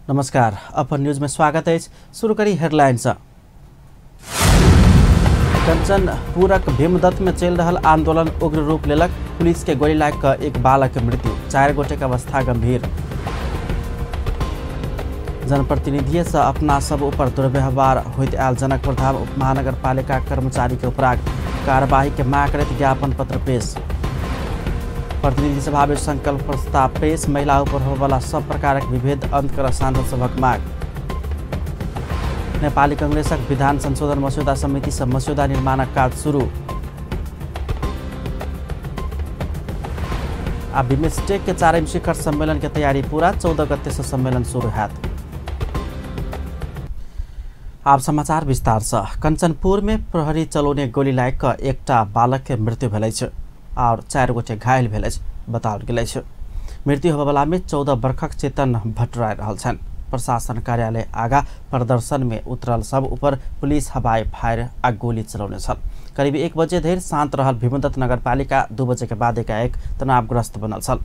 नमस्कार, अपन न्यूज में स्वागत है। शुरू करी हेडलाइन से। कंचनपुरक भीमदत्त में चल रहा आंदोलन उग्र रूप लेलक। पुलिस के गोली लाग कऽ एक बालक के मृत्यु, 4 गोटे के अवस्था गंभीर। जनप्रतिनिधि से अपना सब ऊपर दुर्व्यवहार होइत आयल जनकपुरधाम उपमहानगरपालिका कर्मचारी के उपराग कार्यवाही के मांग करैत ज्ञापन पत्र पेश। प्रतिनिधि सभा में संकल्प प्रस्ताव पेश। महिला ऊपर होबला सब प्रकारक विभेद अंत कर सांसद सभक मांग। नेपाली कांग्रेसक विधान संशोधन मस्यौदा समिति से मस्यौदा निर्माणक काज शुरू। आ बिम्स्टेक के 4 शिखर सम्मेलन के तैयारी पूरा। 14 गते से सम्मेलन शुरू हैत। आप समाचार विस्तार से। कंचनपुर में प्रहरी चलौने गोली लागि कऽ एकटा बालक के मृत्यु भेल अछि और 4 गोटे घायल भेल अछि बताओल गेल अछि। मृत्यु होबयवला में 14 वर्षक चेतन भट्टराय रहल छनि। प्रशासन कार्यालय आगा प्रदर्शन में उतरल सब ऊपर पुलिस हवाई फायर आ गोली चलौने छल। करीब 1 बजे धरि शांत रहल भीमदत्त नगरपालिका 2 बजे के बाद एकाएक तनावग्रस्त बनल छल।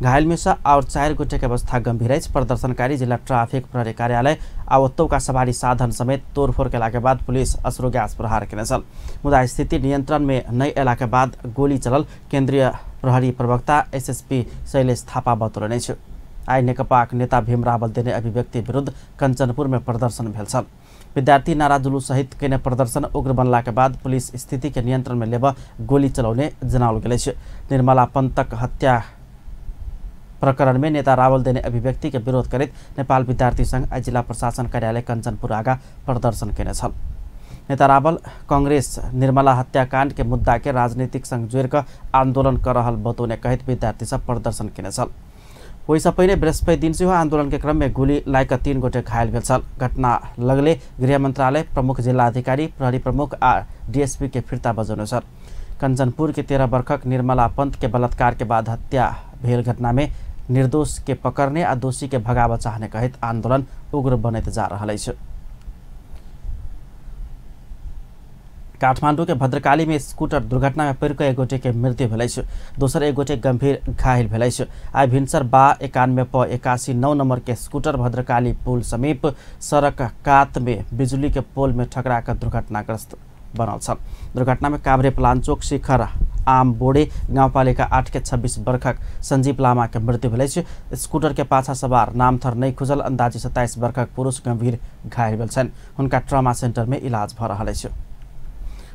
घायल में से और 4 गोटे के अवस्था गंभीर अछि। प्रदर्शनकारी जिला ट्राफिक प्रहरी कार्यालय आ ओतौका सवारी साधन समेत तोड़फोड़ केला के बाद पुलिस अश्रु गैस प्रहार केने छल। मुदा स्थिति नियंत्रण में नहि अयला के बाद गोली चलल केंद्रीय प्रहरी प्रवक्ता एसएसपी शैलेश थापा बतौलनि अछि। आइ नेकपाक नेता भीम रावल देने अभिव्यक्ति विरुद्ध कंचनपुर में प्रदर्शन भेल छल। विद्यार्थी नारा जुलूस सहित केने प्रदर्शन उग्र बनला के बाद पुलिस स्थिति के नियंत्रण में लेबऽ गोली चलौने जनाओल गेल अछि। निर्मला पंतक हत्या प्रकरण में नेता रावल देने अभिव्यक्ति के विरोध करैत नेपाल विद्यार्थी संघ आइ जिला प्रशासन कार्यालय कंचनपुर आगा प्रदर्शन केने छल। नेता रावल कांग्रेस निर्मला हत्याकांड के मुद्दा के राजनीतिक संग जोड़ि कऽ आंदोलन कर रहल बतौने कहैत विद्यार्थी सब प्रदर्शन केने छल। ओहिसँ पहिने बृहस्पति दिन सेहो आंदोलन के क्रम में गोली लागि कऽ 3 गोटे घायल भेल छल। घटना लगले गृह मंत्रालय प्रमुख जिलाधिकारी, प्रहरी प्रमुख आ डीएसपी के फिर्ता बजौने छल। कंचनपुर के 13 वर्षक निर्मला पंत के बलात्कार के बाद हत्या भेल घटना में निर्दोष के पकड़ने आ दोषी के भगाबऽ चाहने कहैत आंदोलन उग्र बनैत जा रहल अछि। काठमांडू के भद्रकाली में स्कूटर दुर्घटना में पड़ि कऽ 1 गोटे के मृत्यु भेल अछि, दोसर 1 गोटे गंभीर घायल भेल अछि। आइ भिनसर बा 91 प 81 9 नंबर के स्कूटर भद्रकाली पुल समीप सड़क कात में बिजुली के पोल में ठकरा कऽ दुर्घटनाग्रस्त बनल छल। दुर्घटना में काभ्रे पलाञ्चोक शिखर आम बोडे गाउँपालिका 8 के 26 वर्षक संजीव लामा के मृत्यु भेल अछि। स्कूटर के पाछा सवार नामथर नहि खुजल अंदाजी 27 वर्षक पुरुष गंभीर घायल भेल छनि। हुनका ट्रामा सेंटर में इलाज भऽ रहल अछि।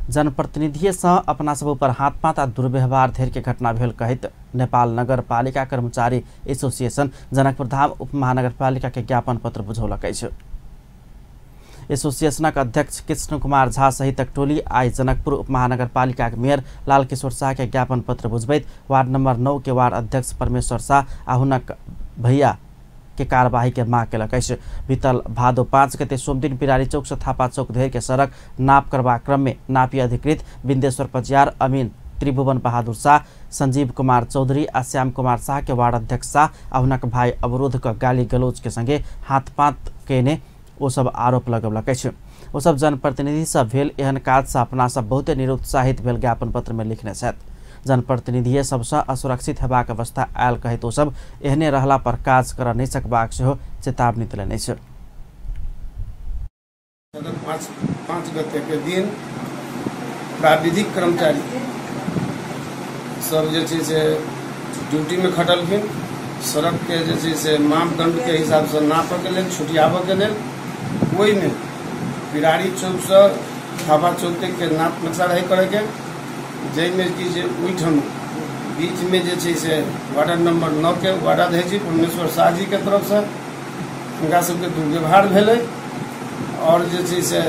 जनप्रतिनिधि से अपना सब ऊपर हाथपात आ दुर्व्यवहार धरि के घटना भेल कहैत नेपाल नगरपालिका कर्मचारी एसोसिएशन जनकपुरधाम उपमहानगरपालिका के ज्ञापन पत्र बुझौलक अछि। एसोसिएशनक अध्यक्ष कृष्ण कुमार झा सहितक टोली आइ जनकपुर उपमहानगरपालिका के मेयर लालकिशोर शाह के ज्ञापन पत्र बुझबैत वार्ड नंबर 9 के वार्ड अध्यक्ष परमेश्वर शाह आ हुनक भैया के कार्यवाही के मांग केलक अछि। बीतल भादो 5 गते सोमदिन बिरारी चौक से थापा चौक धरि के सड़क नाप करबाक क्रम में नापी अधिकृत बिन्देश्वर पजियार, अमीन त्रिभुवन बहादुर शाह, संजीव कुमार चौधरी आ श्याम कुमार शाह के वार्ड अध्यक्ष शाह आ हुनक भाई अवरोध क गाली गलौज के संगे हाथपात केने ओ सब आरोप लगौलक अछि। ओ सब जनप्रतिनिधि से भेल एहन काज से अपना सब बहुते निरुत्साहित भेल ज्ञापन पत्र में लिखने छथि। जनप्रतिनिधि सबसँ असुरक्षित हेबाक अवस्था आयल कहैत ओ सब एहने रहला पर काज कर नहि सकबाक सेहो चेतावनी देलनि अछि। 5 गते के दिन प्राविधिक कर्मचारी सब जे छै से ड्यूटी में खटलखिन। सड़क के जे छै से मापदंड के हिसाब से नापऽ के लेल, छुटियाबऽ के लेल, ओहिमे बिरारी चौक से थापा चौक तक के नाप नक्शा रहे करे के, जाहिमे कि जे ओहिठाम बीचमे जे छै से वार्ड नंबर 9 के वार्डाध्यक्ष जी परमेश्वर शाह जी के तरफसँ हुनका सबके दुर्व्यवहार भेलै और जे छै से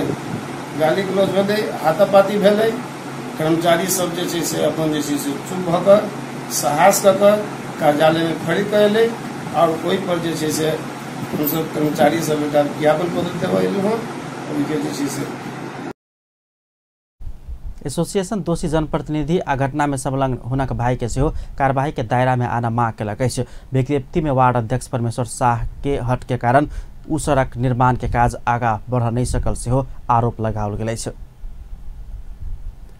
गाली गलौज भेलै, हाथापाती भेलै। कर्मचारी सब जे छै से अपन जे छै से चुप भऽ कऽ साहस कऽ कऽ कार्यालयमे फड़ी कऽ एलै और ओहिपर जे छै से हमसब कर्मचारी सब एकटा ज्ञापन पत्र देबऽ एलहुँ हँ। ओहिके जे छै से एसोसिएशन दोषी जनप्रतिनिधि आ घटना में संलग्न हुनक भाई के सेहो कार्यवाही के दायरा में आना मांग केलक अछि। विज्ञप्ति में वार्ड अध्यक्ष परमेश्वर शाह के हट के कारण उ सड़क निर्माण के काज आगा बढ़ नहीं सकल सेहो आरोप लगाओल गेल अछि।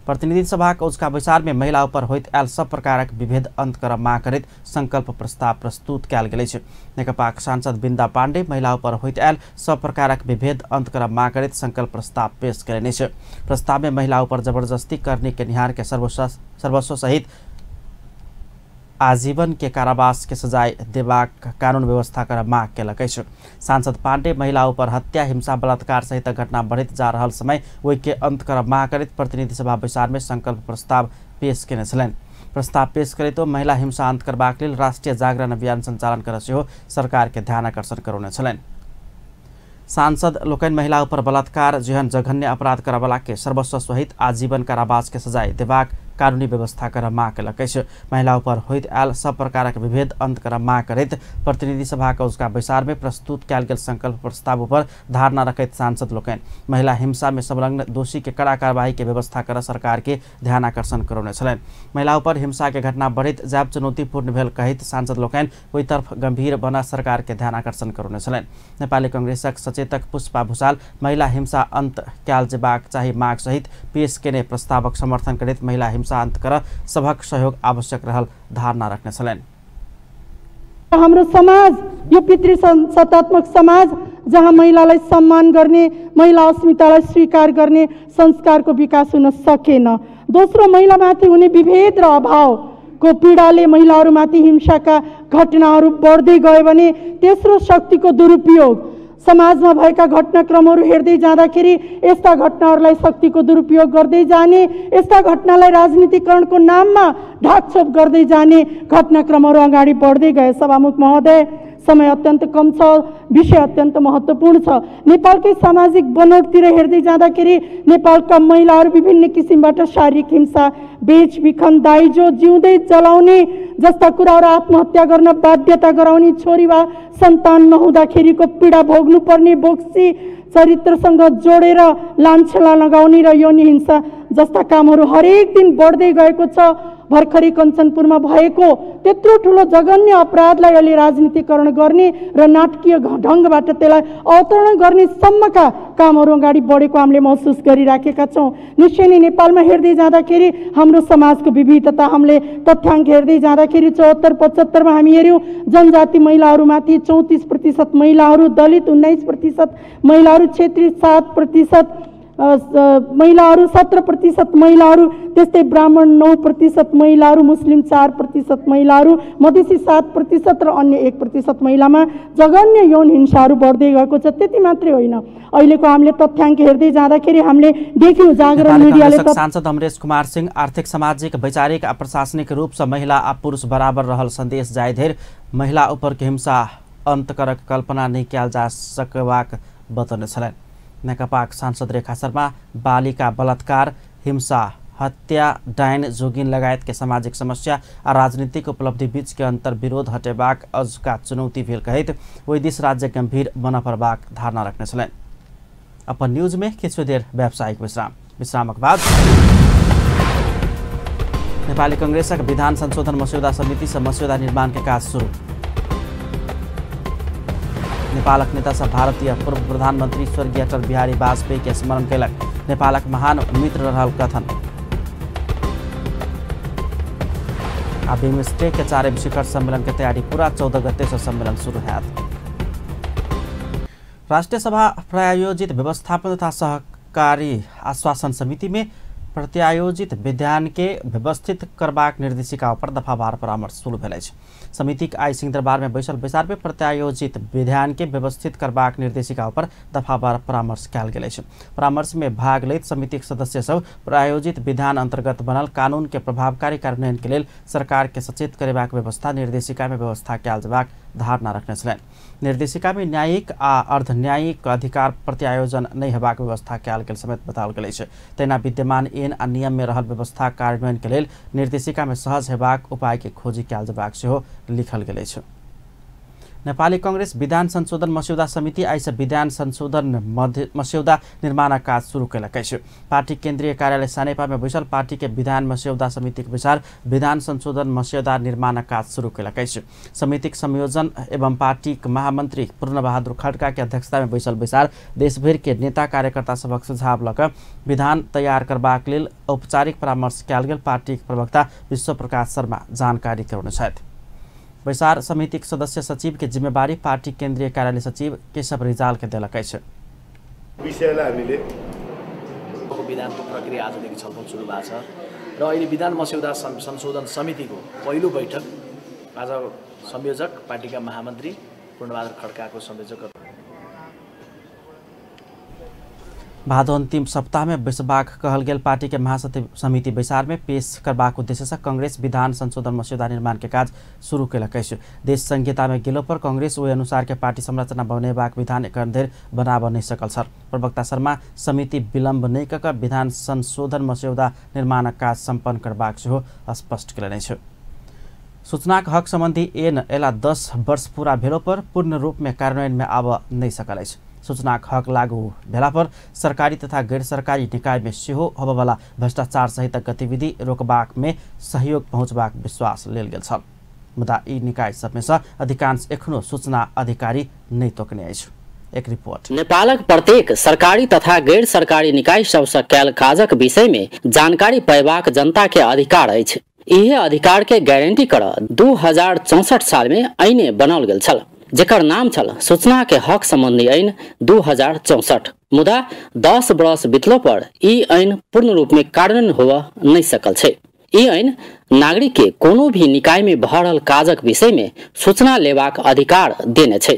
प्रतिनिधि सभाक औझका बैसार में महिला ऊपर होइत आयल सब प्रकारक विभेद अंत कर मांग करैत संकल्प प्रस्ताव प्रस्तुत कयल गेल अछि। नेकपाक सांसद बिंदा पांडे महिला ऊपर होइत आयल सब प्रकारक विभेद अंत कर मांग करैत संकल्प प्रस्ताव पेश कयने अछि। प्रस्ताव में महिला ऊपर जबरदस्ती करने के निहार के सर्वस्व सहित आजीवन के कारावास के सजाय देबाक कानून व्यवस्था कर मांग केलक अछि। सांसद पांडे महिला ऊपर हत्या, हिंसा, बलात्कार सहित घटना बढ़ैत जा रहल समय ओहि के अंत कर मांग करैत प्रतिनिधि सभा बैसार में संकल्प प्रस्ताव पेश केने छलनि। प्रस्ताव पेश करैत ओ महिला हिंसा अंत करबाक लेल राष्ट्रीय जागरण अभियान संचालन कर सेहो सरकार के ध्यान आकर्षण करौने छलनि। सांसद लोकनि महिला ऊपर बलात्कार जेहन जघन्य अपराध करबला के सर्वस्व सहित आजीवन कारावास के सजाय देबाक कानूनी व्यवस्था कर मांग केलक अछि। महिला ऊपर होइत आयल सब प्रकारक विभेद अंत कर मांग करैत प्रतिनिधि सभाक औझका बैसार में प्रस्तुत कयल गेल संकल्प प्रस्ताव ऊपर धारणा रखैत सांसद लोकनि महिला हिंसा में संलग्न दोषी के कड़ा कार्रवाई के व्यवस्था कर सरकार के ध्यान आकर्षण करौने छलनि। महिला ऊपर हिंसा के घटना बढ़ैत जायब चुनौतीपूर्ण भेल कहैत सांसद लोकनि ओहि तरफ गंभीर बना सरकार के ध्यान आकर्षण करौने छलनि। नेपाली कांग्रेसक सचेतक पुष्पा भूषाल महिला हिंसा अंत कयल जेबाक चाही मांग सहित पेश केने प्रस्तावक समर्थन करैत महिला हिंसा अंत कर सभक सहयोग आवश्यक रहल धारणा रखने छलनि। हाम्रो समाज यो पितृसत्तात्मक समाज जहाँ महिलालाई सम्मान गर्ने, महिला अस्मितालाई स्वीकार गर्ने संस्कारको विकास हुन सकेन। दोस्रो, महिलामाथि हुने विभेद र अभावको पीडाले महिलाहरूमाथि हिंसाका घटनाहरू बढ्दै गयो भने तेस्रो, शक्तिको दुरुपयोग। समाजमा भएका घटनाक्रमहरू हेर्दै जाँदाखेरि यस्ता घटनाहरूलाई शक्तिको दुरुपयोग गर्दै जाने, यस्ता घटनालाई राजनीतिकरणको नाममा ढाकछोप गर्दै जाने घटनाक्रमहरू अगाडि बढ्दै गए। सभामुख महोदय, समय अत्यन्त कम छ, विषय अत्यन्त महत्त्वपूर्ण छ। नेपालकै सामाजिक बनोटतिर हेर्दै जाँदाखेरि नेपालका महिलाहरू विभिन्न किसिमबाट शारीरिक हिंसा, बेचबिखन, दाइजो, जिउँदै जलाउने जस्ता कुराहरू, आत्महत्या गर्न बाध्यता गराउने, छोरी वा सन्तान नहुँदाखेरिको पीडा भोग्नुपर्ने, बोक्सी चरित्रसँग जोडेर लान्छला लगाउने र यौन हिंसा जस्ता कामहरू हरेक दिन बढ्दै गएको छ। भर्खरै कञ्चनपुरमा भएको त्यत्रो ठुलो जघन्य अपराधलाई अहिले राजनीतिकरण गर्ने र नाटकीय ढङ्गबाट त्यसलाई अवतरण गर्ने सम्मका कामहरू अगाडि बढेको हामीले महसुस गरिराखेका छौँ। निश्चय नै नेपालमा हेर्दै जाँदाखेरि हाम्रो समाजको विविधता हामीले तथ्याङ्क हेर्दै जाँदाखेरि 74-75 हामी हेऱ्यौँ, जनजाति महिलाहरूमाथि 34% महिलाहरू, दलित 19% महिलाहरू, क्षेत्री 7% महिलाहरू, 17% महिलाहरू, त्यस्तै ब्राह्मण 9% महिलाहरू, मुस्लिम 4% महिलाहरू, मधेसी 7% र अन्य 1% महिलामा जघन्य यौन हिंसाहरू बढ्दै गएको छ। त्यति मात्रै होइन, अहिलेको हामीले तथ्याङ्क हेर्दै जाँदाखेरि हामीले देख्यौँ जागरण मिडियाले। सांसद अमरेश कुमार सिंह आर्थिक, सामाजिक, वैचारिक आ प्रशासनिक रूप से महिला आ पुरुष बराबर रहल संदेश जाय धरि महिला ऊपर के हिंसा अंत करक कल्पना नहि कयल जा सकबाक बतौने छलनि। नेकपाक सांसद रेखा शर्मा बालिका बलात्कार, हिंसा, हत्या, डाइन, जोगिन लगायत के सामाजिक समस्या आ राजनीतिक उपलब्धि बीच के अंतर विरोध हटेबाक अजुका चुनौती भेल कहैत ओहि दिस राज्य गंभीर बन पड़बाक धारणा रखने छलनि। अपन न्यूज में किछु देर व्यावसायिक विश्राम, विश्रामक बाद नेपाली कांग्रेसक विधान संशोधन मस्यौदा समिति से मस्यौदा निर्माण के काज शुरू। नेपालक नेता सब भारतीय पूर्व प्रधानमंत्री स्वर्गीय अटल बिहारी वाजपेयी के स्मरण कयलक, नेपालक महान मित्र रहल कथन। आ बिम्स्टेक के चारिम शिखर सम्मेलन के तैयारी पूरा, 14 गते से सम्मेलन शुरू हैत। राष्ट्रिय सभा प्रायोजित व्यवस्थापन तथा सहकारी आश्वासन समिति में प्रत्यायोजित विधान के व्यवस्थित करबाक निर्देशिका पर दफावार परामर्श शुरू भेल अछि। समितिक आइ सिंहदरबार में बैसल बैसार में प्रत्यायोजित विधान के व्यवस्थित करबाक निर्देशिका पर दफावार परामर्श कयल गेल अछि। परामर्श में भाग लैत समितिक सदस्य सब प्रायोजित विधान अंतर्गत बनल कानून के प्रभावकारी कार्यान्वयन के लेल सरकार के सचेत करेबाक व्यवस्था निर्देशिका में व्यवस्था कयल जेबाक धारणा रखने छलनि। निर्देशिका में न्यायिक आ अर्धन्यायिक अधिकार प्रत्यायोजन नहि हेबाक व्यवस्था कयल गेल समेत बताओल गेल अछि। तहिना विद्यमान ऐन आ नियम में रहल व्यवस्था कार्यान्वयन के लेल निर्देशिका में सहज हेबाक उपाय के खोजी कयल जेबाक सेहो लिखल गेल अछि। नेपाली कांग्रेस विधान संशोधन मस्यौदा समिति आइसँ विधान संशोधन मस्यौदा निर्माणक काज शुरू केलक अछि। पार्टी केंद्रीय कार्यालय सानेपा में बैसल पार्टी के विधान मस्यौदा समितिक बैसार विधान संशोधन मस्यौदा निर्माणक काज शुरू केलक अछि। समितिक संयोजन एवं पार्टीक महामंत्री पूर्ण बहादुर खड्का के अध्यक्षता में बैसल बैसार देशभरि के नेता कार्यकर्ता सभक सुझाव लऽ कऽ विधान तैयार करबाक लेल औपचारिक परामर्श कयल गेल पार्टीक प्रवक्ता विश्व प्रकाश शर्मा जानकारी करौने छथि। बैसार समितिक सदस्य सचिव के जिम्मेवारी पार्टी केंद्रीय कार्यालय सचिव केशव रिजाल के देलक अछि। विषयलाई हामीले विधानको प्रक्रिया आजदेखि छलफल सुरु भएको छ र अहिले विधान मस्यौदा संशोधन समितिको पहिलो बैठक आज संयोजक पार्टीका महामन्त्री पूर्णबहादुर खड्काको संयोजक भादो अंतिम सप्ताह में बैसबाक कहल गेल पार्टी के महासचिव समिति बैसार में पेश करबाक उद्देश्य से कांग्रेस विधान संशोधन मस्यौदा निर्माण के काज शुरू केलक अछि। देश संहिता में गेलो पर कांग्रेस ओहि अनुसार के पार्टी संरचना बनेबाक विधान एखन धरि बनाब नहि सकल छल। प्रवक्ता शर्मा समिति विलम्ब नहि कऽ कऽ विधान संशोधन मस्यौदा निर्माणक काज सम्पन्न करबाक सेहो स्पष्ट केलनि अछि। सूचनाक हक सम्बन्धी ऐन एला 10 वर्ष पूरा भेलो पर पूर्ण रूप में कार्यान्वयन में आबऽ नहि सकल अछि। सूचनाक हक लागू भेला पर सरकारी तथा गैर सरकारी निकाय में सेहो होबयवला भ्रष्टाचार सहितक गतिविधि रोकबाक में सहयोग पहुँचबाक विश्वास लेल गेल छल, मुदा ई निकाय सब में सँ अधिकांश एखनो सूचना अधिकारी नहि तोकने अछि। एक रिपोर्ट। नेपालक प्रत्येक सरकारी तथा गैर सरकारी निकाय सबसँ कयल काजक विषय में जानकारी पयबाक जनता के अधिकार अछि। इहे अधिकार के गारंटी कर 2064 साल में ऐने बनाओल गेल छल, जेकर नाम छल सूचना के हक संबंधी ऐन 2064। मुदा 10 वर्ष बितलो पर ई ऐन पूर्ण रूप में कार्यान्वयन होबऽ नहि सकल छै। ई ऐन नागरिक के कोनो भी निकाय में भऽ रहल काजक विषय में सूचना लेबाक अधिकार देने छै।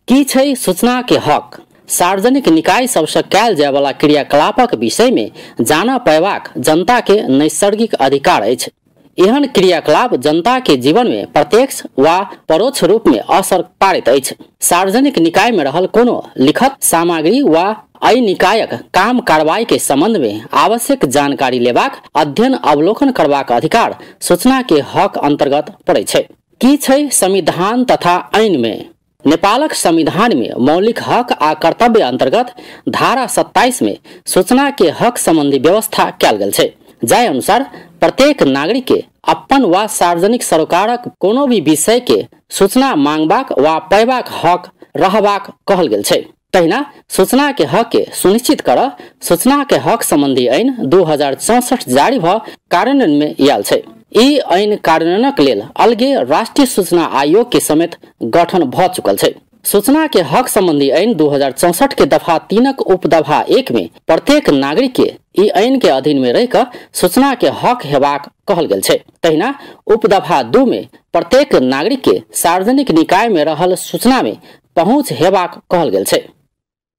की छै सूचना के हक? सार्वजनिक निकाय सबसँ कयल जायवला क्रियाकलापक विषय में जानऽ पयबाक जनता के नैसर्गिक अधिकार अछि। एहन क्रियाकलाप जनता के जीवन में प्रत्यक्ष वा परोक्ष रूप में असर पारैत अछि। सार्वजनिक निकाय में रहल कोनो लिखत सामग्री वा एहि निकायक काम कार्रवाई के संबंध में आवश्यक जानकारी लेबाक, अध्ययन अवलोकन करबाक अधिकार सूचना के हक अंतर्गत पड़ै छै। की छै संविधान तथा ऐन में? नेपालक संविधान में मौलिक हक आ कर्तव्य अंतर्गत धारा 27 में सूचना के हक संबंधी व्यवस्था कयल गेल छै, जाहि अनुसार प्रत्येक नागरिक के अपन वा सार्वजनिक सरोकारक कोनो भी विषय के सूचना मांगबाक वा पयबाक हक रहबाक कहल गेल छै। तहिना सूचना के हक के सुनिश्चित कर सूचना के हक संबंधी ऐन 2064 जारी भ कार्यान्वयन में आयल छै। ई ऐन कार्यान्वयनक लेल अलगे राष्ट्रीय सूचना आयोग के समेत गठन भ चुकल छै। सूचना के हक संबंधी ऐन 2064 के दफा 3 उपदफा 1 में प्रत्येक नागरिक के ई ऐन के अधीन में रहि कऽ सूचना के हक हेबाक कहल गेल छै। तहिना उपदफा 2 में प्रत्येक नागरिक के सार्वजनिक निकाय में रहल सूचना में पहुंच हेबाक कहल गेल छै।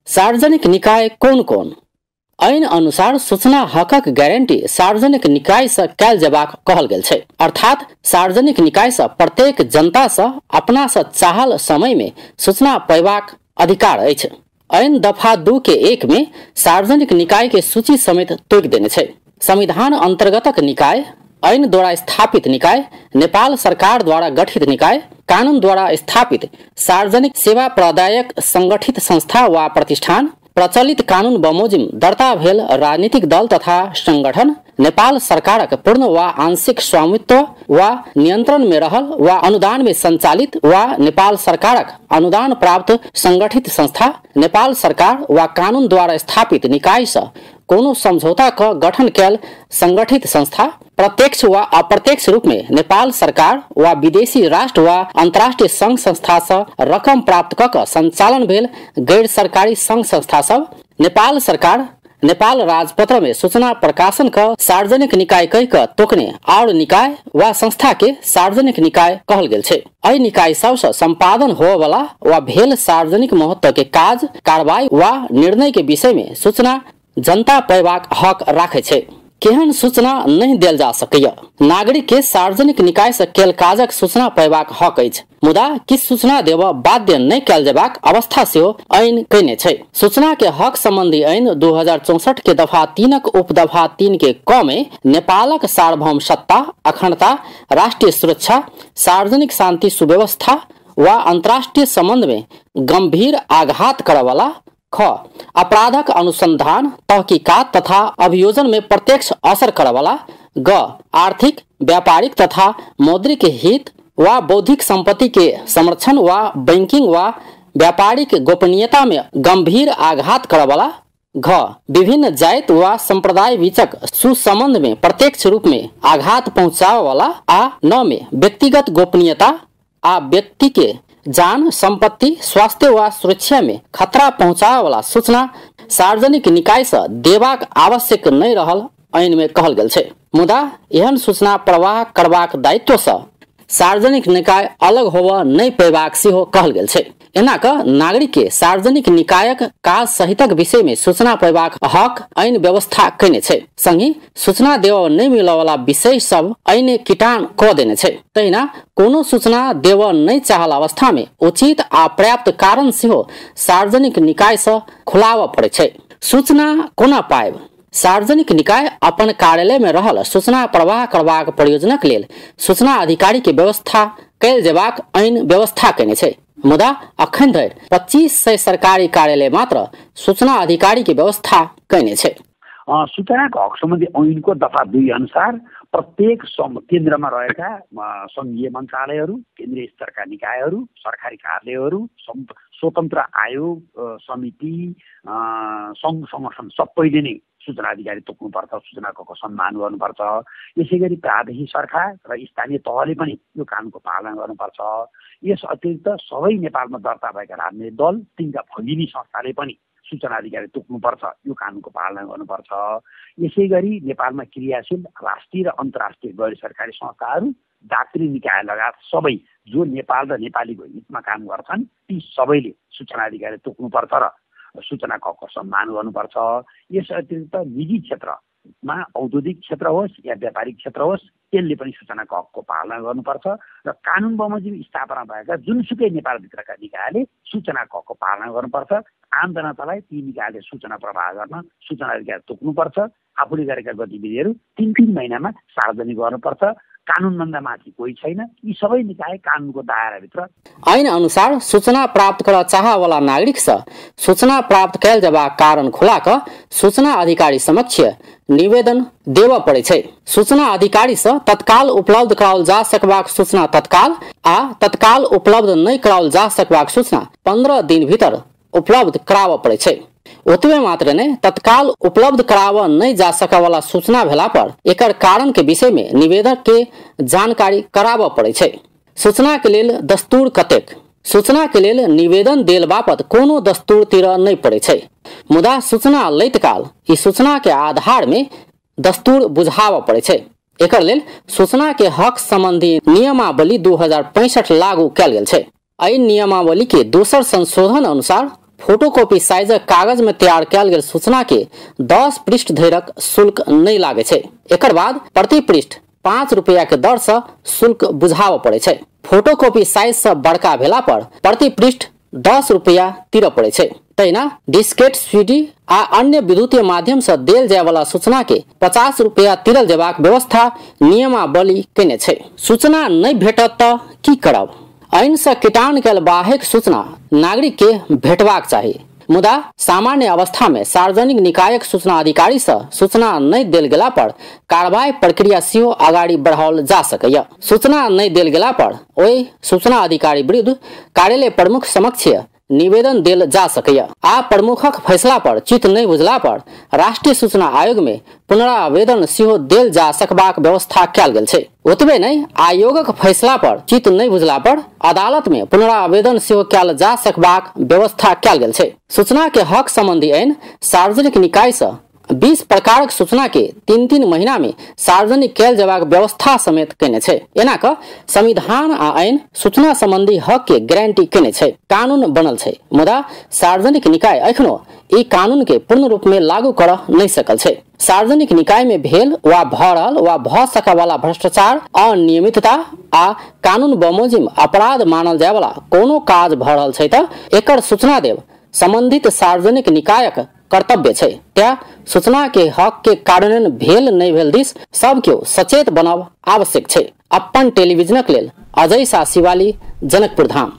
सार्वजनिक निकाय कोन कोन? ऐन अनुसार सूचना हकक गारंटी सार्वजनिक निकाय से कयल जेबाक कहल गेल छै। अर्थात सार्वजनिक निकाय से प्रत्येक जनता से अपना से चाहल समय में सूचना पयबाक अधिकार अछि। ऐन दफा 2 के 1 में सार्वजनिक निकाय के सूची समेत तोकि देने छै। संविधान अंतर्गतक निकाय, ऐन द्वारा स्थापित निकाय, नेपाल सरकार द्वारा गठित निकाय, कानून द्वारा स्थापित सार्वजनिक सेवा प्रदायक संगठित संस्था वा प्रतिष्ठान, प्रचलित कानून बमोजिम दर्ता भेल राजनीतिक दल तथा संगठन, नेपाल सरकारक पूर्ण वा आंशिक स्वामित्व वा नियंत्रण में रहल वा अनुदान में संचालित वा नेपाल सरकारक अनुदान प्राप्त संगठित संस्था, नेपाल सरकार वा कानून द्वारा स्थापित निकाय से कोनो समझौता क गठन कयल संगठित संस्था, प्रत्यक्ष वा अप्रत्यक्ष रूप में नेपाल सरकार वा विदेशी राष्ट्र वा अंतर्राष्ट्रीय संघ संस्था से रकम प्राप्त क संचालन भेल गैर सरकारी संघ संस्था सब, नेपाल सरकार नेपाल राजपत्र में सूचना प्रकाशन क सार्वजनिक निकाय कहि क तोकने और निकाय वा संस्था के सार्वजनिक निकाय कहल गेल छै। एहि निकाय सबसँ संपादन होवला वा भेल सार्वजनिक महत्व के काज, कार्रवाई वा निर्णय के विषय में सूचना जनता पयबाक हक राखै छै। केहन सूचना नहि देल जा सकैया? नागरिक के सार्वजनिक निकाय से कयल काजक सूचना पयबाक हक अछि, मुदा किछु सूचना देबऽ बाध्य नहि कयल जेबाक अवस्था सेहो ऐन कयने छै। सूचना के हक संबंधी ऐन 2064 के दफा 3 उपदफा 3 के क में नेपालक सार्वभौम सत्ता, अखंडता, राष्ट्रीय सुरक्षा, सार्वजनिक शांति सुव्यवस्था वा अंतर्राष्ट्रीय संबंध में गंभीर आघात करवला, ख अपराधक अनुसंधान तहकीकात तथा अभियोजन में प्रत्यक्ष असर करवला, ग आर्थिक व्यापारिक तथा मौद्रिक हित वा बौद्धिक संपत्ति के संरक्षण वा बैंकिंग वा व्यापारिक गोपनीयता में गंभीर आघात करवला, घ विभिन्न जाति वा संप्रदाय बीचक सुसंबंध में प्रत्यक्ष रूप में आघात पहुंचावे वाला आ न में व्यक्तिगत गोपनीयता आ व्यक्ति के जान संपत्ति स्वास्थ्य वा सुरक्षा में खतरा पहुंचावे वाला सूचना सार्वजनिक निकाय से देबाक आवश्यक नहीं रहल ऐन में कहल गेल छै। मुदा एहन सूचना प्रवाह करबाक दायित्व से सार्वजनिक निकाय अलग होबऽ नहीं पेबाक सेहो कहल गेल छै। एना क नागरिक के सार्वजनिक निकायक काज सहितक विषय में सूचना पेबाक हक ऐन व्यवस्था कयने छै। संगहि सूचना देव नहीं मिलय वाला विषय सब ऐन किटान क देने छै। तहिना कोनो सूचना देव नहीं चाहल अवस्था में उचित आ पर्याप्त कारण सेहो सार्वजनिक निकाय से खुलाबऽ पड़ै छै। सूचना कोना पायब? सार्वजनिक निकाय अपन कार्यालय में रहल सूचना प्रवाह करबाक प्रयोजनक लेल सूचना अधिकारी के व्यवस्था कयल जेबाक ऐन व्यवस्था कयने छै। मुदा अखन धरि 2500 सरकारी कार्यालय मात्र सूचना अधिकारी के व्यवस्था कयने छै। सूचनाको हक सम्बन्धी ऐनको दफा 2 अनुसार प्रत्येक केन्द्रमा रहेका सङ्घीय मन्त्रालयहरू, केन्द्रीय स्तरका निकायहरू, सरकारी कार्यालयहरू, स्वतन्त्र आयोग, समिति, सङ्घ सङ्गठन सबैले नै सूचना अधिकारी तोक्नुपर्छ, सूचनाको सम्मान गर्नुपर्छ। यसै गरी प्रादेशिक सरकार र स्थानीय तहले पनि यो कानुनको पालना गर्नुपर्छ। यस अतिरिक्त सबै नेपालमा दर्ता भएका राजनीतिक दल, तिनका भगिनी संस्थाले पनि सूचना अधिकारी तोक्नुपर्छ, यो कानुनको पालना गर्नुपर्छ। यसै गरी नेपालमा क्रियाशील राष्ट्रिय र अन्तर्राष्ट्रिय गैर सरकारी संस्थाहरू, दात्री निकाय लगायत सबै जो नेपाल र नेपालीको हितमा काम गर्छन् ती सबैले सूचना अधिकारी तोक्नुपर्छ र सूचनाको हकको सम्मान गर्नुपर्छ। यस अतिरिक्त निजी क्षेत्रमा औद्योगिक क्षेत्र होस् या व्यापारिक क्षेत्र होस् त्यसले पनि सूचनाको हकको पालना गर्नुपर्छ र कानुन बमोजिम स्थापना भएका जुनसुकै नेपालभित्रका निकायले सूचनाको हकको पालना गर्नुपर्छ। आम जनतालाई ती निकायले सूचना प्रवाह गर्न सूचना अधिकार तोक्नुपर्छ। आफूले गरेका गतिविधिहरू 3-3 महिनामा सार्वजनिक गर्नुपर्छ। कानुनभन्दा माथि कोही छैन। यी सबै निकाय कानुनको दायराभित्र। ऐन अनुसार सूचना प्राप्त कर चाहवाला नागरिक से सूचना प्राप्त कयल जेबाक कारण खुला क सूचना अधिकारी समक्ष निवेदन देबऽ पड़ै छै। सूचना अधिकारी से तत्काल उपलब्ध कराओल जा सकबाक सूचना तत्काल आ तत्काल उपलब्ध नहि कराओल जा सकबाक सूचना 15 दिन भीतर उपलब्ध कराबऽ पड़ै छै। ओतबे मात्र नहि, तत्काल उपलब्ध कराबऽ नहि जा सकय वाला सूचना भेला पर एकर कारण के विषय में निवेदक के जानकारी कराबऽ पड़ै छै। सूचना के लेल दस्तूर कतेक? सूचना के लेल निवेदन देल बापत कोनो दस्तूर तीरऽ नहि पड़ै छै। मुदा सूचना लैत काल ई सूचना के आधार में दस्तूर बुझाबऽ पड़ै छै। एकर लेल सूचना के हक संबंधी नियमावली 2065 लागू कयल गेल छै। एहि नियमावली के दोसर संशोधन अनुसार फोटोकॉपी साइजक कागज में तैयार कयल गेल सूचना के 10 पृष्ठ धरिक शुल्क नहि लागै छै। एकर बाद प्रति पृष्ठ 5 रुपया के दर से शुल्क बुझाबऽ पड़ै छै। फोटोकॉपी साइज से बड़का भेला पर प्रति पृष्ठ 10 रुपया तीरऽ पड़ै छै। तहिना डिस्केट, सीडी आ अन्य विद्युतीय माध्यम से देल जाय वाला सूचना के 50 रुपया तीरल जेबाक व्यवस्था नियमावली कयने छै। सूचना नहि भेटत तऽ की करब? ऐन से किटान कयल बाहेक सूचना नागरिक के भेटबाक चाही। मुदा सामान्य अवस्था में सार्वजनिक निकायक सूचना अधिकारी से सूचना नहि देल गेला पर कार्रवाई प्रक्रिया सेहो अगाडि बढ़ाओल जा सकैया। सूचना नहि देल गेला पर ओहि सूचना अधिकारी विरुद्ध कार्यालय प्रमुख समक्ष निवेदन देल जा सकैया आ प्रमुखक फैसला पर चित्त नहि बुझला पर राष्ट्रीय सूचना आयोग में पुनरावेदन सेहो देल जा सकबाक व्यवस्था कयल गेल छै। ओतबे नहि, आयोगक फैसला पर चित्त नहि बुझला पर अदालत में पुनरावेदन सेहो कयल जा सकबाक व्यवस्था कयल गेल छै। सूचना के हक संबंधी ऐन सार्वजनिक निकाय से 20 प्रकारक सूचना के 3-3 महीना में सार्वजनिक कयल जेबाक व्यवस्था समेत कयने छै। एना क संविधान आ ऐन सूचना संबंधी हक के गारंटी कयने छै, कानून बनल छै। मुदा सार्वजनिक निकाय एखनो ई कानून के पूर्ण रूप में लागू कर नहि सकल छै। सार्वजनिक निकाय में भेल वा भऽ रहल वा भऽ सकय वाला भ्रष्टाचार, अनियमितता आ कानून बमोजिम अपराध मानल जाय वाला कोनो काज भऽ रहल छै तऽ एकर सूचना देब संबंधित सार्वजनिक निकायक कर्तव्य छै। तें सूचना के हक के कार्यान्वयन भेल नहि भेल दिस सब केओ सचेत बनब आवश्यक छै। अपन टेलीविजनक लेल अजय शाह शिवाली, जनकपुर धाम।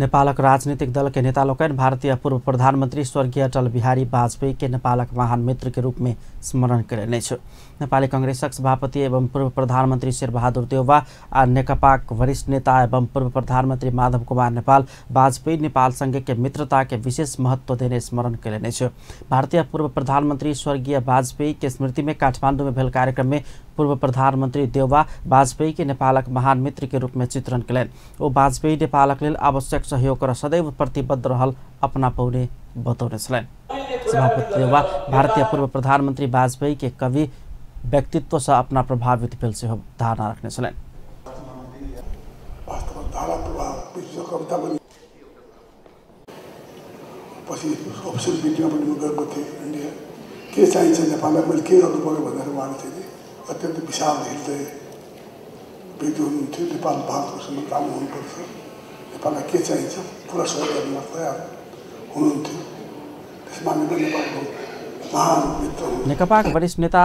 नेपालक राजनीतिक दल के नेता लोकनि भारतीय पूर्व प्रधानमंत्री स्वर्गीय अटल बिहारी वाजपेयी के नेपालक महान मित्र के रूप में स्मरण कयलनि अछि। नेपाली कांग्रेसक सभापति एवं पूर्व प्रधानमंत्री शेरबहादुर देउवा आ नेकपाक वरिष्ठ नेता एवं पूर्व प्रधानमंत्री माधव कुमार नेपाल वाजपेयी नेपाल संघ के मित्रता के विशेष महत्व देने स्मरण कयलनि अछि। भारतीय पूर्व प्रधानमंत्री स्वर्गीय वाजपेयी के स्मृति में काठमांडू में भेल कार्यक्रम में पूर्व प्रधानमंत्री देउवा वाजपेयी के नेपालक महान मित्र के रूप में चित्रण कयलनि। ओ वाजपेयी नेपालक लेल आवश्यक सहयोग कर सदैव प्रतिबद्ध रहल अपना पौने बतौने छलनि। सभापति देउवा भारतीय पूर्व प्रधानमंत्री वाजपेयी के कवि व्यक्तित्व से अपना प्रभावित भेल सेहो धारणा रखने छलनि। के चाहिन्छ नेपाललाई, मैले के गर्नु पर्यो भनेर उहाँले चाहिँ अत्यन्त विशाल हृदय व्यक्ति हुनुहुन्थ्यो। नेपाल भारतको सम्बन्ध राम्रो हुनुपर्छ, नेपाललाई के चाहिन्छ पुरा सहयोग गर्नुमा तयार हुनुहुन्थ्यो। त्यसमा नेपालको महान मित्र। नेकपाक वरिष्ठ नेता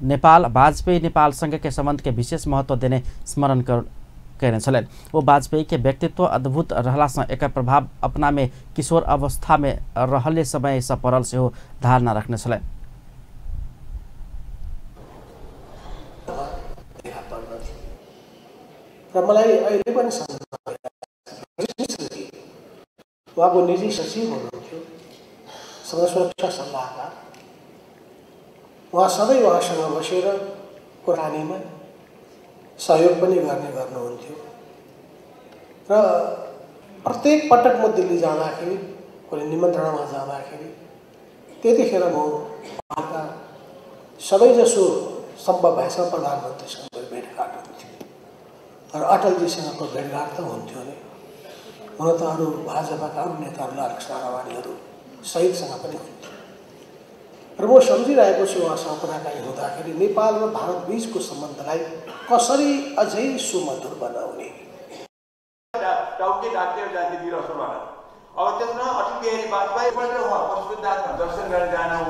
नेपाल वाजपेयी नेपाल संघ के संबंध के विशेष महत्व देने स्मरण कयने छलनि। ओ वाजपेयी के व्यक्तित्व अद्भुत रहला सँ एकर प्रभाव अपना में किशोर अवस्था में रहले समय सँ पड़ल सेहो धारणा रखने छलनि। र मलाई अहिले पनि उहाँको निजी सचिव हुनुहुन्थ्यो, सुरक्षा सल्लाहकार। उहाँ सधैँ उहाँसँग बसेर कुराकानीमा सहयोग पनि गर्ने गर्नुहुन्थ्यो र प्रत्येक पटक म दिल्ली जाँदाखेरि, कुनै निमन्त्रणामा जाँदाखेरि त्यतिखेर म उहाँका सबैजसो सम्भव भएसम्म प्रधानमन्त्रीसँग भेटघाट हुन्थ्यो र अटलजीसँगको भेटघाट त हुन्थ्यो नै। हुन त अरू भाजपाका अरू नेताहरू लालकृष्ण आडवाणीहरू सहितसँग पनि हुन्थ्यो र म सम्झिरहेको छु उहाँसँग कुराकानी हुँदाखेरि नेपाल र भारत बिचको सम्बन्धलाई कसरी अझै सुमधुर बनाउने।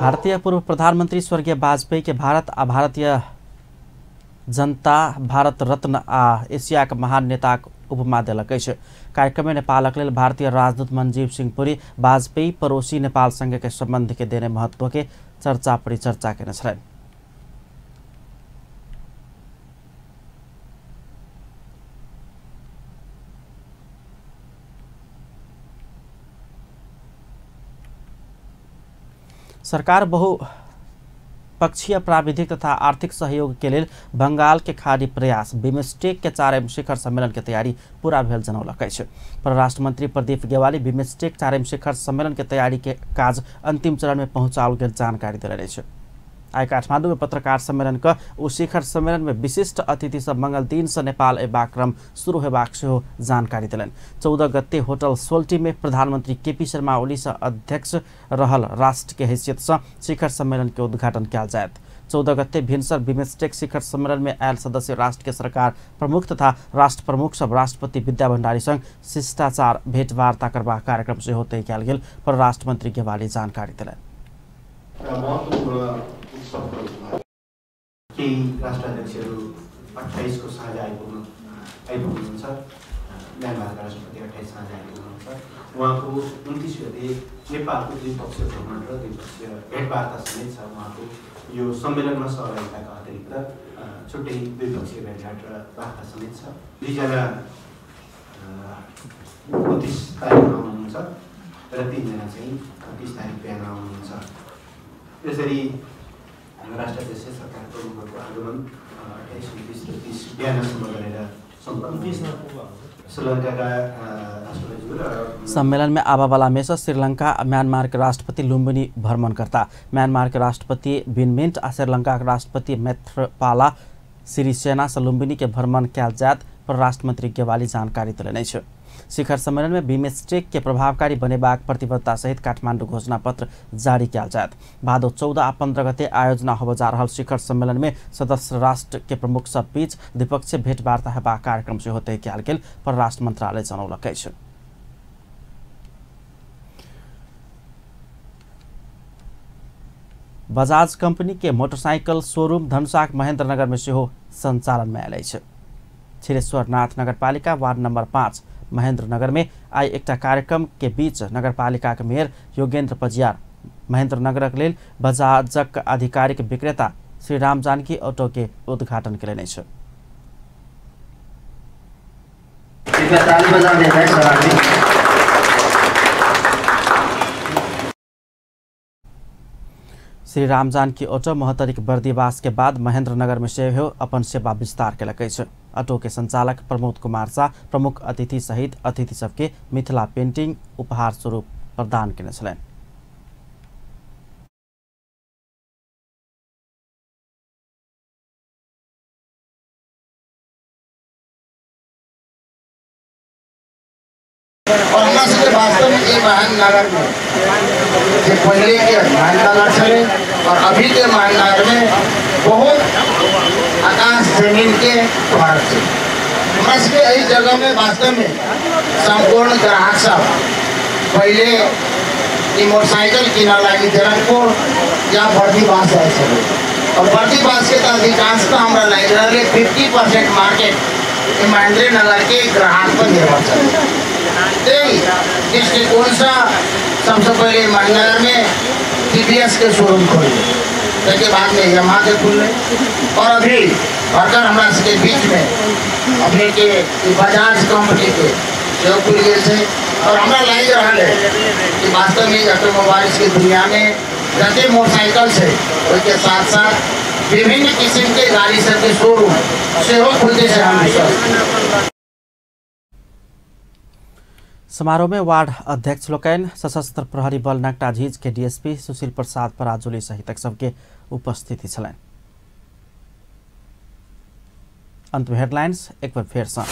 भारतीय पूर्व प्रधानमंत्री स्वर्गीय वाजपेयी के भारत आ भारतीय जनता भारत रत्न आ एशियाक महान नेताक उपमा देलक अछि। कार्यक्रम में नेपालक लेल भारतीय राजदूत मंजीव सिंह पुरी वाजपेयी पड़ोसी नेपाल संघ के संबंध के देने महत्व के चर्चा परिचर्चा केने छलनि। सरकार बहुपक्षीय प्राविधिक तथा आर्थिक सहयोग के लेल बंगाल के खाड़ी प्रयास बिम्स्टेक के चारिम शिखर सम्मेलन के तैयारी पूरा भेल जनौलक अछि। परराष्ट्र मंत्री प्रदीप गेवाली बिम्स्टेक चारिम शिखर सम्मेलन के तैयारी के काज अंतिम चरण में पहुंचाओल गेल जानकारी देलनि अछि। आइ काठमांडू में पत्रकार सम्मेलन क ओ शिखर सम्मेलन में विशिष्ट अतिथि सब मंगल दिन से नेपाल अयबाक क्रम शुरू हेबाक सेहो जानकारी देलनि। 14 गते होटल सोल्टी में प्रधानमंत्री केपी शर्मा ओली से अध्यक्ष रहल राष्ट्र के हैसियत से शिखर सम्मेलन के उद्घाटन कयल जायत। 14 गते भिनसर बिम्स्टेक शिखर सम्मेलन में आयल सदस्य राष्ट्र के सरकार प्रमुख तथा राष्ट्र प्रमुख सब राष्ट्रपति विद्या भण्डारी संग शिष्टाचार भेटवार्ता करबाक कार्यक्रम सेहो तय कयल गेल परराष्ट्र मंत्री गेवाली जानकारी देलनि। केही राष्ट्राध्यक्षहरू 28 को साँझ आइपुग्नुहुन्छ, म्यानमारका राष्ट्रपति 28 साँझ आइपुग्नुहुन्छ। उहाँको 29 गते नेपालको द्विपक्षीय भ्रमण र द्विपक्षीय भेटवार्ता समेत छ। उहाँको यो सम्मेलनमा सहभागिताका अतिरिक्त छुट्टै द्विपक्षीय भेटघाट र वार्ता समेत छ। 2जना 29 तारिकमा आउनुहुन्छ र 3जना चाहिँ 30 तारिक बिहान आउनुहुन्छ। यसरी राष्ट्राध्यक्ष सरकार प्रमुखहरूको आगमन 28, 29 र 30 बिहानसम्म गरेर सम्पन्न। श्रीलङ्काका राष्ट्रपतिज्यू र सम्मेलन में आबावाला में से श्रीलंका म्यांमार के राष्ट्रपति लुम्बिनी भ्रमणकर्ता, म्यांमार के राष्ट्रपति बिनमिन्ट आ श्रीलंका के राष्ट्रपति मैत्रपाला सिरिसेना से लुम्बिनी के भ्रमण कयल जायत परराष्ट्र मंत्री गेवाली जानकारी देलनि अछि। शिखर सम्मेलन में बिम्स्टेक के प्रभावकारी बनेबाक प्रतिबद्धता सहित काठमांडू घोषणा पत्र जारी कयल जायत। भादो 14 आ 15 गते आयोजना होबय जा रहल शिखर सम्मेलन में सदस्य राष्ट्र के प्रमुख सब बीच द्विपक्षीय भेटवार्ता हेबाक कार्यक्रम सेहो तय कयल गेल परराष्ट्र मंत्रालय जनौलक अछि। बजाज कंपनी के मोटरसाइकिल शोरूम धनुषाक महेंद्रनगर में सेहो संचालन में आयल अछि। क्षीरेश्वरनाथ नगरपालिका वार्ड नंबर 5 महेंद्रनगर में आइ एकटा कार्यक्रम के बीच नगरपालिका के मेयर योगेंद्र पजियार महेंद्रनगरक लेल बजाजक आधिकारिक विक्रेता श्री राम जानकी ऑटो के उद्घाटन केलनि अछि। श्री राम जानकी ऑटो महोत्तरीक बर्दिवास के बाद महेंद्रनगर में सेहो अपन सेवा विस्तार केलक अछि। ऑटो के संचालक प्रमोद कुमार शाह प्रमुख अतिथि सहित अतिथि सबके मिथिला पेंटिंग उपहार स्वरूप प्रदान केने छलनि। और हमरा सबके वास्तव में ई महेंद्रनगर में जे पहले के महेंद्रनगर छलै और अभी के महेंद्रनगर में बहुत आकाश जमीन के फर्क छै। हमरा सबके एहि जगह में वास्तव में संपूर्ण ग्राहक सब पहले ई मोटरसाइकिल किनऽ लागी जनकपुर या बर्दीवास जाइ छलै और बर्दीवास के तऽ अधिकांशतः हमरा लागि रहल है 50% मार्केट महेंद्रनगर के ग्राहक पर निर्भर छलै। दृष्टिकोण से सबसे पहले महेंद्रनगर में TVS के शोरूम खोले, ताहिके बाद में यमाहा के खुलले और अभी भरकर हमरा सबके बीच में अपने के बजाज कंपनी के सेहो खुलि गेल छै। और हमरा लागि रहल है कि वास्तव में ऑटोमोबाइल्स के दुनिया में जते मोटरसाइकिल छै ओहिके साथ साथ विभिन्न किसिम के गाड़ी सबके शोरूम सेहो खुलते छै, हम विश्वास। समारोह में वार्ड अध्यक्ष लोकनि, सशस्त्र प्रहरी बल नकटा झीज के डीएसपी सुशील प्रसाद पराजुली सहितक सबके उपस्थिति छलनि। अंत में हेडलाइंस एक बार फेर से।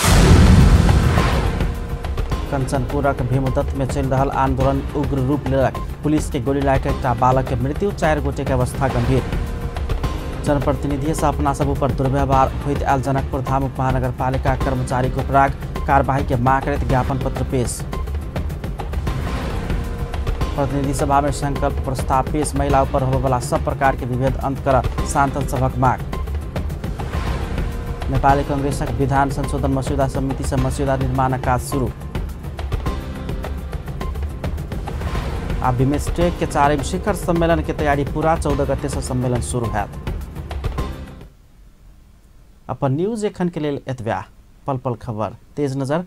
कंचनपुरक भीमदत्त में चलि रहल आंदोलन उग्र रूप लेलक। पुलिस के गोली लागि एकटा बालक के मृत्यु, 4 गोटे के अवस्था गंभीर। जनप्रतिनिधि से अपना सब ऊपर दुर्व्यवहार होइत आयल जनकपुर धाम उपमहानगरपालिका कर्मचारी के उपराग कार्यवाही के मांग करैत ज्ञापन पत्र पेश। प्रतिनिधि सभा में संकल्प प्रस्ताव पेश, महिला ऊपर होबयवला सब प्रकार के विभेद अंत कर सांसद सभक मांग। नेपाली कांग्रेसक विधान संशोधन मस्यौदा समिति से मस्यौदा निर्माणक काज शुरू। आ बिम्स्टेक के चारिम शिखर सम्मेलन के तैयारी पूरा, 14 गते से सम्मेलन शुरू हैत। अपन न्यूज एखन के लेल एतबे। पल पल खबर, तेज नजर,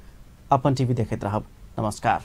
अपन टीवी देखैत रहब। नमस्कार।